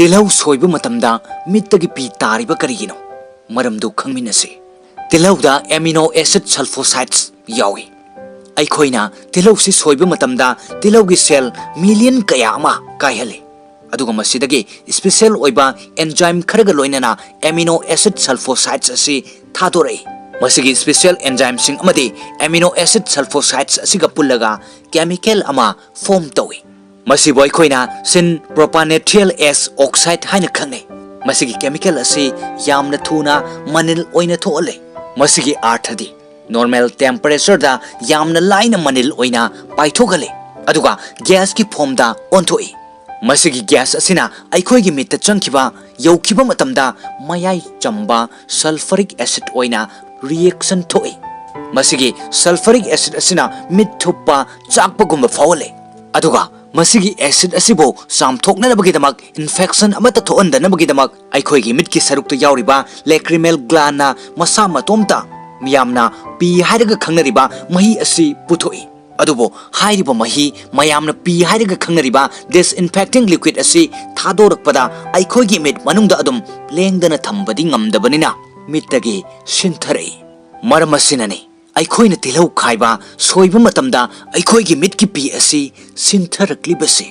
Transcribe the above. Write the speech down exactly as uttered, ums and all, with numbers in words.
ꯇꯤꯜꯍꯧ ꯁꯣꯏꯕ ꯃꯇꯝꯗ ꯃꯤꯠꯇꯒꯤ ꯄꯤ ꯇꯥꯔꯤꯕ ꯀꯔꯤꯒꯤꯅꯣ? ꯃꯔꯝꯗꯨ ꯈꯪꯃꯤꯟꯅꯁꯤ꯫ ꯇꯤꯜꯍꯧꯗ amino acid sulfosides ꯌꯥꯎꯏ꯫ ꯑꯩꯈꯣꯏꯅ ꯇꯤꯜꯍꯧꯁꯤ ꯁꯣꯏꯕ ꯃꯇꯝꯗ ꯇꯤꯜꯍꯧꯒꯤ cell million ꯀꯌꯥ ꯑꯃ ꯀꯥꯏꯍꯜꯂꯤ꯫ ꯑꯗꯨꯒ ꯃꯁꯤꯗꯒꯤ special ꯑꯣꯏꯕ enzyme ꯈꯔꯒ ꯂꯣꯏꯅꯅ amino acid sulfosides ꯑꯁꯤ ꯊꯥꯗꯣꯔꯛꯏ꯫ ꯃꯁꯤꯒꯤ special enzymeꯁꯤꯡ ꯑꯃꯗꯤ amino acid sulfosides ꯑꯁꯤꯒ ꯄꯨꯜꯂꯒ chemical ꯑꯃ form ꯇꯧꯏ꯫ ꯃꯁꯤꯕꯨ ꯑꯩꯈꯣꯏꯅ sin propanethial S oxide ꯍꯥꯏꯅ ꯈꯪꯅꯩ꯫ ꯃꯁꯤꯒꯤ chemical ꯑꯁꯤ ꯌꯥꯝꯅ ꯊꯨꯅ ꯃꯅꯤꯜ ꯑꯣꯏꯅ ꯊꯣꯛꯍꯜꯂꯦ꯫ ꯃꯁꯤꯒꯤ ꯑꯥꯔꯊꯗꯤ normal temperatureꯗ ꯌꯥꯝꯅ ꯂꯥꯏꯅ ꯃꯅꯤꯜ ꯑꯣꯏꯅ ꯄꯥꯏꯊꯣꯛꯍꯜꯂꯦ, ꯑꯗꯨꯒ gasꯀꯤ formꯗ ꯑꯣꯟꯊꯣꯛꯏ꯫ ꯃꯁꯤꯒꯤ gas ꯑꯁꯤꯅ ꯑꯩꯈꯣꯏꯒꯤ ꯃꯤꯠꯇ ꯆꯪꯈꯤꯕ ꯌꯧꯈꯤꯕ ꯃꯇꯝꯗ ꯃꯌꯥꯏ ꯆꯝꯕ sulfuric acid ꯑꯣꯏꯅ reaction ꯊꯣꯛꯏ꯫ ꯃꯁꯤꯒꯤ sulfuric acid ꯑꯁꯤꯅ ꯃꯤꯠ ꯊꯨꯞꯄ, ꯆꯥꯛꯄꯒꯨꯝꯕ ꯐꯥꯎꯍꯜꯂꯦ꯫ ꯑꯗꯨꯒ ꯃꯁꯤꯒꯤ acid ꯑꯁꯤꯕꯨ ꯆꯥꯝꯊꯣꯛꯅꯅꯕꯒꯤꯗꯃꯛ infection ꯑꯃꯠꯇ ꯊꯣꯛꯍꯟꯗꯅꯕꯒꯤꯗꯃꯛ ꯑꯩꯈꯣꯏꯒꯤ ꯃꯤꯠꯀꯤ ꯁꯔꯨꯛꯇ ꯌꯥꯎꯔꯤꯕ lacrimal glandꯅ ꯃꯁꯥ ꯃꯇꯣꯝꯇ ꯃꯤꯌꯥꯝꯅ ꯄꯤ ꯍꯥꯏꯔꯒ ꯈꯪꯅꯔꯤꯕ ꯃꯍꯤ ꯑꯁꯤ ꯄꯨꯊꯣꯛꯏ꯫ ꯑꯗꯨꯕꯨ ꯍꯥꯏꯔꯤꯕ ꯃꯍꯤ ꯃꯌꯥꯝꯅ ꯄꯤ ꯍꯥꯏꯔꯒ ꯈꯪꯅꯔꯤꯕ disinfecting liquid ꯑꯁꯤ ꯊꯥꯗꯣꯔꯛꯄꯗ ꯑꯩꯈꯣꯏꯒꯤ ꯃꯤꯠ ꯃꯅꯨꯡꯗ ꯑꯗꯨꯝ ꯂꯦꯡꯗꯅ ꯊꯝꯕꯗꯤ ꯉꯝꯗꯕꯅꯤꯅ ꯃꯤꯠꯇꯒꯤ ꯁꯤꯟꯊꯔꯛꯏ꯫ ꯃꯔꯝ ꯑꯁꯤꯅꯅꯤ ꯑꯩꯈꯣꯏꯅ ꯇꯤꯜꯍꯧ ꯈꯥꯏꯕ ꯁꯣꯏꯕ ꯃꯇꯝꯗ ꯑꯩꯈꯣꯏꯒꯤ ꯃꯤꯠꯀꯤ ꯄꯤ ꯑꯁꯤ ꯁꯤꯟꯊꯔꯛꯂꯤꯕꯁꯤ꯫